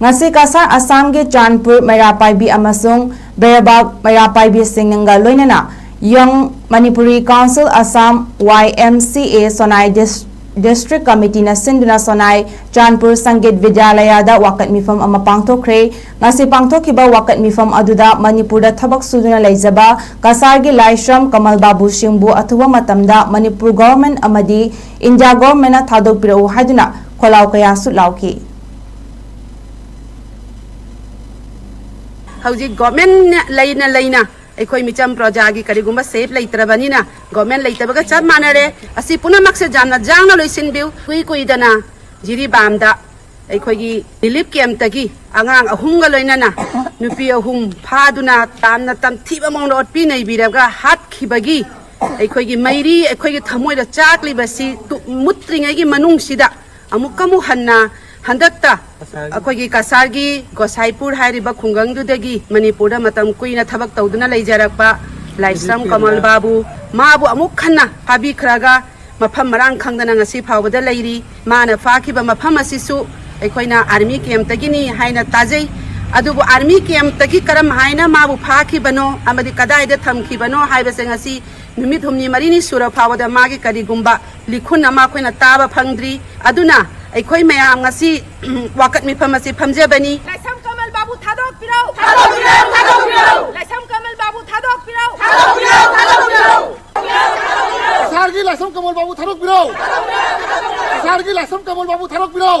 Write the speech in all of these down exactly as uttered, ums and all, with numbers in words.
ꯉꯁꯤ ꯀꯁꯥꯔ ꯑꯁꯥꯝꯒꯤ ꯆꯥꯟꯄꯨꯔ ꯃꯩꯔꯥ ꯄꯥꯏꯕꯤ ꯑꯃꯁꯨꯡ ꯕꯦꯔꯕꯥꯒ ꯃꯩꯔꯥ ꯄꯥꯏꯕꯤꯁꯤꯡꯒ ꯂꯣꯏꯅꯅ Young Manipuri Council Assam, Y M C A, Sonai dis-, District Committeeꯅ ꯁꯤꯟꯗꯨꯅ ꯁꯣꯅꯥꯏ ꯆꯥꯟꯄꯨꯔ ꯁꯪꯒꯤꯠ ꯕꯤꯗ꯭ꯌꯥꯂꯌꯥꯗ ꯋꯥꯀꯠ ꯃꯤꯐꯝ ꯑꯃ ꯄꯥꯡꯊꯣꯛꯈ꯭ꯔꯦ꯫ ꯉꯁꯤ ꯄꯥꯡꯊꯣꯛꯈꯤꯕ ꯋꯥꯀꯠ ꯃꯤꯐꯝ ꯑꯗꯨꯗ ꯃꯅꯤꯄꯨꯔꯗ ꯊꯕꯛ ꯁꯨꯗꯨꯅ ꯂꯩꯖꯕ ꯀꯁꯥꯔꯒꯤ ꯂꯥꯏꯁ꯭ꯔꯝ ꯀꯃꯜ ꯕꯥꯕꯨ ꯁꯤꯡꯕꯨ ꯑꯊꯨꯕ ꯃꯇꯝꯗ ꯃꯅꯤꯄꯨꯔ government ꯑꯃꯗꯤ India governmentꯅ ꯊꯥꯗꯣꯛꯄꯤꯔꯛꯎ ꯍꯥꯏꯗꯨꯅ ꯈꯣꯜꯂꯥꯎ ꯀꯌꯥꯁꯨ ꯂꯥꯎꯈꯤ꯫ ꯍꯧꯖꯤꯛ government ꯂꯩꯅ ꯂꯩꯅ ꯑꯩꯈꯣꯏ ꯃꯤꯆꯝ ꯄ꯭ꯔꯖꯥꯒꯤ ꯀꯔꯤꯒꯨꯝꯕ safe ꯂꯩꯇ꯭ꯔꯕꯅꯤꯅ, government ꯂꯩꯇꯕꯒ ꯆꯞ ꯃꯥꯟꯅꯔꯦ꯫ ꯑꯁꯤ ꯄꯨꯝꯅꯃꯛꯁꯦ ꯌꯥꯝꯅ ꯌꯥꯡꯅ ꯂꯣꯏꯁꯤꯟꯕꯤꯌꯨ꯫ ꯀꯨꯏ ꯀꯨꯏꯗꯅ ꯖꯤꯔꯤꯕꯥꯝꯗ ꯑꯩꯈꯣꯏꯒꯤ relief campꯇꯒꯤ ꯑꯉꯥꯡ ꯑꯍꯨꯝꯒ ꯂꯣꯏꯅꯅ ꯅꯨꯄꯤ ꯑꯍꯨꯝ ꯐꯥꯗꯨꯅ ꯌꯥꯝꯅ ꯇꯝꯊꯤꯕ ꯃꯑꯣꯡꯗ ꯑꯣꯠꯄꯤ ꯅꯩꯕꯤꯔꯒ ꯍꯥꯠꯈꯤꯕꯒꯤ ꯑꯩꯈꯣꯏꯒꯤ ꯃꯩꯔꯤ, ꯑꯩꯈꯣꯏꯒꯤ ꯊꯃꯣꯏꯗ ꯆꯥꯛꯂꯤꯕꯁꯤ ꯇꯨ-, ꯃꯨꯠꯇ꯭ꯔꯤꯉꯩꯒꯤ ꯃꯅꯨꯡꯁꯤꯗ ꯑꯃꯨꯛꯀ ꯑꯃꯨꯛ ꯍꯟꯅ ꯍꯟꯗꯛꯇ ꯑꯩꯈꯣꯏꯒꯤ ꯀꯁꯥꯔꯒꯤ ꯒꯣꯁꯥꯏꯄꯨꯔ ꯍꯥꯏꯔꯤꯕ ꯈꯨꯡꯒꯪꯗꯨꯗꯒꯤ ꯃꯅꯤꯄꯨꯔꯗ ꯃꯇꯝ ꯀꯨꯏꯅ ꯊꯕꯛ ꯇꯧꯗꯨꯅ ꯂꯩꯖꯔꯛꯄ ꯂꯥꯏꯁ꯭ꯔꯝ ꯀꯃꯜ ꯕꯥꯕꯨ, ꯃꯥꯕꯨ ꯑꯃꯨꯛ ꯍꯟꯅ ꯐꯥꯕꯤꯈ꯭ꯔꯒ ꯃꯐꯝ ꯃꯔꯥꯡ ꯈꯪꯗꯅ ꯉꯁꯤ ꯐꯥꯎꯕꯗ ꯂꯩꯔꯤ꯫ ꯃꯥꯅ ꯐꯥꯈꯤꯕ ꯃꯐꯝ ꯑꯁꯤꯁꯨ ꯑꯩꯈꯣꯏꯅ army campꯇꯒꯤꯅꯤ ꯍꯥꯏꯅ ꯇꯥꯖꯩ꯫ ꯑꯗꯨꯕꯨ army campꯇꯒꯤ ꯀꯔꯝ ꯍꯥꯏꯅ ꯃꯥꯕꯨ ꯐꯥꯈꯤꯕꯅꯣ ꯑꯃꯗꯤ ꯀꯗꯥꯏꯗ ꯊꯝꯈꯤꯕꯅꯣ ꯍꯥꯏꯕꯁꯦ ꯉꯁꯤ ꯅꯨꯃꯤꯠ ꯍꯨꯝꯅꯤ ꯃꯔꯤꯅꯤ ꯁꯨꯔ ꯐꯥꯎꯕꯗ ꯃꯥꯒꯤ ꯀꯔꯤꯒꯨꯝꯕ ꯂꯤꯈꯨꯟ ꯑꯃ ꯑꯩꯈꯣꯏꯅ ꯇꯥꯕ ꯐꯪꯗ꯭ꯔꯤ꯫ ꯑꯗꯨꯅ ꯑꯩꯈꯣꯏ ꯃꯌꯥꯝ ꯉꯁꯤ ꯋꯥꯀꯠ ꯃꯤꯐꯝ ꯑꯁꯤ ꯐꯝꯖꯕꯅꯤ꯫ ꯂꯥꯏꯁ꯭ꯔꯝ ꯀꯃꯜ ꯕꯥꯕꯨ ꯊꯥꯗꯣꯛꯄꯤꯔꯧ! ꯊꯥꯗꯣꯛꯄꯤꯔꯧ! ꯊꯥꯗꯣꯛꯄꯤꯔꯧ! ꯂꯥꯏꯁ꯭ꯔꯝ ꯀꯃꯜ ꯕꯥꯕꯨ ꯊꯥꯗꯣꯛꯄꯤꯔꯧ! ꯊꯥꯗꯣꯛꯄꯤꯔꯧ! ꯊꯥꯗꯣꯛꯄꯤꯔꯧ! ꯀꯁꯥꯔꯒꯤ ꯂꯥꯏꯁ꯭ꯔꯝ ꯀꯃꯜ ꯕꯥꯕꯨ ꯊꯥꯗꯣꯛꯄꯤꯔꯧ! ꯀꯁꯥꯔꯒꯤ ꯂꯥꯏꯁ꯭ꯔꯝ ꯀꯃꯜ ꯕꯥꯕꯨ ꯊꯥꯗꯣꯛꯄꯤꯔꯧ!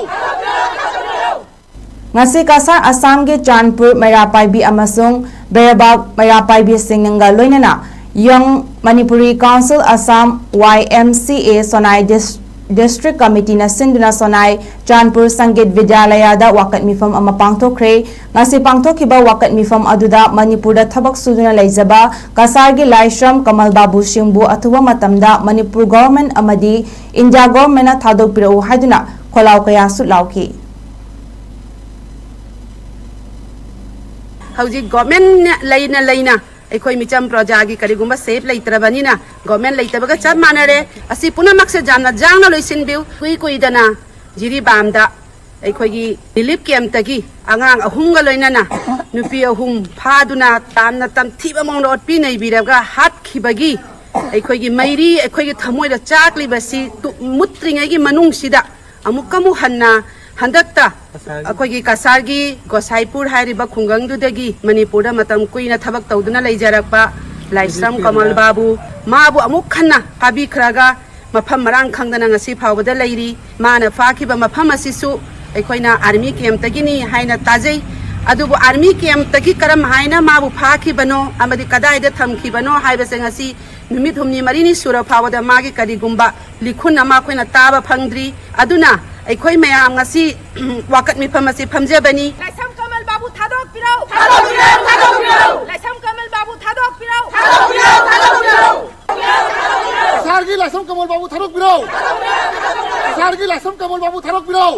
ꯉꯁꯤ ꯀꯁꯥꯔ ꯑꯁꯥꯝꯒꯤ ꯆꯥꯟꯄꯨꯔ ꯃꯩꯔꯥ ꯄꯥꯏꯕꯤ ꯑꯃꯁꯨꯡ ꯕꯦꯔꯕꯥꯒ ꯃꯩꯔꯥ ꯄꯥꯏꯕꯤꯁꯤꯡꯒ ꯂꯣꯏꯅꯅ Young Manipuri Council Assam, Y M C A, Sonai dis-, District Committeeꯅ ꯁꯤꯟꯗꯨꯅ ꯁꯣꯅꯥꯏ ꯆꯥꯟꯄꯨꯔ ꯁꯪꯒꯤꯠ ꯕꯤꯗ꯭ꯌꯥꯂꯌꯥꯗ ꯋꯥꯀꯠ ꯃꯤꯐꯝ ꯑꯃ ꯄꯥꯡꯊꯣꯛꯈ꯭ꯔꯦ꯫ ꯉꯁꯤ ꯄꯥꯡꯊꯣꯛꯈꯤꯕ ꯋꯥꯀꯠ ꯃꯤꯐꯝ ꯑꯗꯨꯗ ꯃꯅꯤꯄꯨꯔꯗ ꯊꯕꯛ ꯁꯨꯗꯨꯅ ꯂꯩꯖꯕ ꯀꯁꯥꯔꯒꯤ ꯂꯥꯏꯁ꯭ꯔꯝ ꯀꯃꯜ ꯕꯥꯕꯨ ꯁꯤꯡꯕꯨ ꯑꯊꯨꯕ ꯃꯇꯝꯗ ꯃꯅꯤꯄꯨꯔ government ꯑꯃꯗꯤ India governmentꯅ ꯊꯥꯗꯣꯛꯄꯤꯔꯛꯎ ꯍꯥꯏꯗꯨꯅ ꯈꯣꯜꯂꯥꯎ ꯀꯌꯥꯁꯨ ꯂꯥꯎꯈꯤ꯫ ꯍꯧꯖꯤꯛ government ꯂꯩꯅ ꯂꯩꯅ ꯑꯩꯈꯣꯏ ꯃꯤꯆꯝ ꯄ꯭ꯔꯖꯥꯒꯤ ꯀꯔꯤꯒꯨꯝꯕ safe ꯂꯩꯇ꯭ꯔꯕꯅꯤꯅ, government ꯂꯩꯇꯕꯒ ꯆꯞ ꯃꯥꯟꯅꯔꯦ꯫ ꯑꯁꯤ ꯄꯨꯝꯅꯃꯛꯁꯦ ꯌꯥꯝꯅ ꯌꯥꯡꯅ ꯂꯣꯏꯁꯤꯟꯕꯤꯌꯨ꯫ ꯀꯨꯏ ꯀꯨꯏꯗꯅ ꯖꯤꯔꯤꯕꯥꯝꯗ ꯑꯩꯈꯣꯏꯒꯤ ꯔꯤꯂꯤꯐ ꯀꯦꯝꯞꯇꯒꯤ ꯑꯉꯥꯡ ꯑꯍꯨꯝꯒ ꯂꯣꯏꯅꯅ ꯅꯨꯄꯤ ꯑꯍꯨꯝ ꯐꯥꯗꯨꯅ ꯌꯥꯝꯅ ꯇꯝꯊꯤꯕ ꯃꯑꯣꯡꯗ ꯑꯣꯠꯄꯤ ꯅꯩꯕꯤꯔꯒ ꯍꯥꯠꯈꯤꯕꯒꯤ ꯑꯩꯈꯣꯏꯒꯤ ꯃꯩꯔꯤ, ꯑꯩꯈꯣꯏꯒꯤ ꯊꯃꯣꯏꯗ ꯆꯥꯛꯂꯤꯕꯁꯤ ꯇꯨ-, ꯃꯨꯠꯇ꯭ꯔꯤꯉꯩꯒꯤ ꯃꯅꯨꯡꯁꯤꯗ ꯑꯃꯨꯛꯀ ꯑꯃꯨꯛ ꯍꯟꯅ ꯍꯟꯗꯛꯇ ꯑꯩꯈꯣꯏꯒꯤ ꯀꯁꯥꯔꯒꯤ ꯒꯣꯁꯥꯏꯄꯨꯔ ꯍꯥꯏꯔꯤꯕ ꯈꯨꯡꯒꯪꯗꯨꯗꯒꯤ ꯃꯅꯤꯄꯨꯔꯗ ꯃꯇꯝ ꯀꯨꯏꯅ ꯊꯕꯛ ꯇꯧꯗꯨꯅ ꯂꯩꯖꯔꯛꯄ ꯂꯥꯏꯁ꯭ꯔꯝ ꯀꯃꯜ ꯕꯥꯕꯨ, ꯃꯥꯕꯨ ꯑꯃꯨꯛ ꯍꯟꯅ ꯐꯥꯕꯤꯈ꯭ꯔꯒ ꯃꯐꯝ ꯃꯔꯥꯡ ꯈꯪꯗꯅ ꯉꯁꯤ ꯐꯥꯎꯕꯗ ꯂꯩꯔꯤ꯫ ꯃꯥꯅ ꯐꯥꯈꯤꯕ ꯃꯐꯝ ꯑꯁꯤꯁꯨ ꯑꯩꯈꯣꯏꯅ ꯑꯥꯔꯃꯤ ꯀꯦꯝꯞꯇꯒꯤꯅꯤ ꯍꯥꯏꯅ ꯇꯥꯖꯩ꯫ ꯑꯗꯨꯕꯨ ꯑꯥꯔꯃꯤ ꯀꯦꯝꯞꯇꯒꯤ ꯀꯔꯝ ꯍꯥꯏꯅ ꯃꯥꯕꯨ ꯐꯥꯈꯤꯕꯅꯣ ꯑꯃꯗꯤ ꯀꯗꯥꯏꯗ ꯊꯝꯈꯤꯕꯅꯣ ꯍꯥꯏꯕꯁꯦ ꯉꯁꯤ ꯅꯨꯃꯤꯠ ꯍꯨꯝꯅꯤ ꯃꯔꯤꯅꯤ ꯁꯨꯔ ꯐꯥꯎꯕꯗ ꯃꯥꯒꯤ ꯀꯔꯤꯒꯨꯝꯕ ꯂꯤꯈꯨꯟ ꯑꯃ ꯑꯩꯈꯣꯏꯅ ꯇꯥꯕ ꯐꯪꯗ꯭ꯔꯤ꯫ ꯑꯗꯨꯅ ꯑꯩꯈꯣꯏ ꯃꯌꯥꯝ ꯉꯁꯤ ꯋꯥꯀꯠ ꯃꯤꯐꯝ ꯑꯁꯤ ꯐꯝꯖꯕꯅꯤ꯫ ꯂꯥꯏꯁ꯭ꯔꯝ ꯀꯃꯜ ꯕꯥꯕꯨ ꯊꯥꯗꯣꯛꯄꯤꯔꯧ! ꯊꯥꯗꯣꯛꯄꯤꯔꯧ! ꯊꯥꯗꯣꯛꯄꯤꯔꯧ! ꯂꯥꯏꯁ꯭ꯔꯝ ꯀꯃꯜ ꯕꯥꯕꯨ ꯊꯥꯗꯣꯛꯄꯤꯔꯧ! ꯊꯥꯗꯣꯛꯄꯤꯔꯧ! ꯊꯥꯗꯣꯛꯄꯤꯔꯧ! ꯀꯁꯥꯔꯒꯤ ꯂꯥꯏꯁ꯭ꯔꯝ ꯀꯃꯜ ꯕꯥꯕꯨ ꯊꯥꯗꯣꯛꯄꯤꯔꯧ! ꯀꯁꯥꯔꯒꯤ ꯂꯥꯏꯁ꯭ꯔꯝ ꯀꯃꯜ ꯕꯥꯕꯨ ꯊꯥꯗꯣꯛꯄꯤꯔꯧ!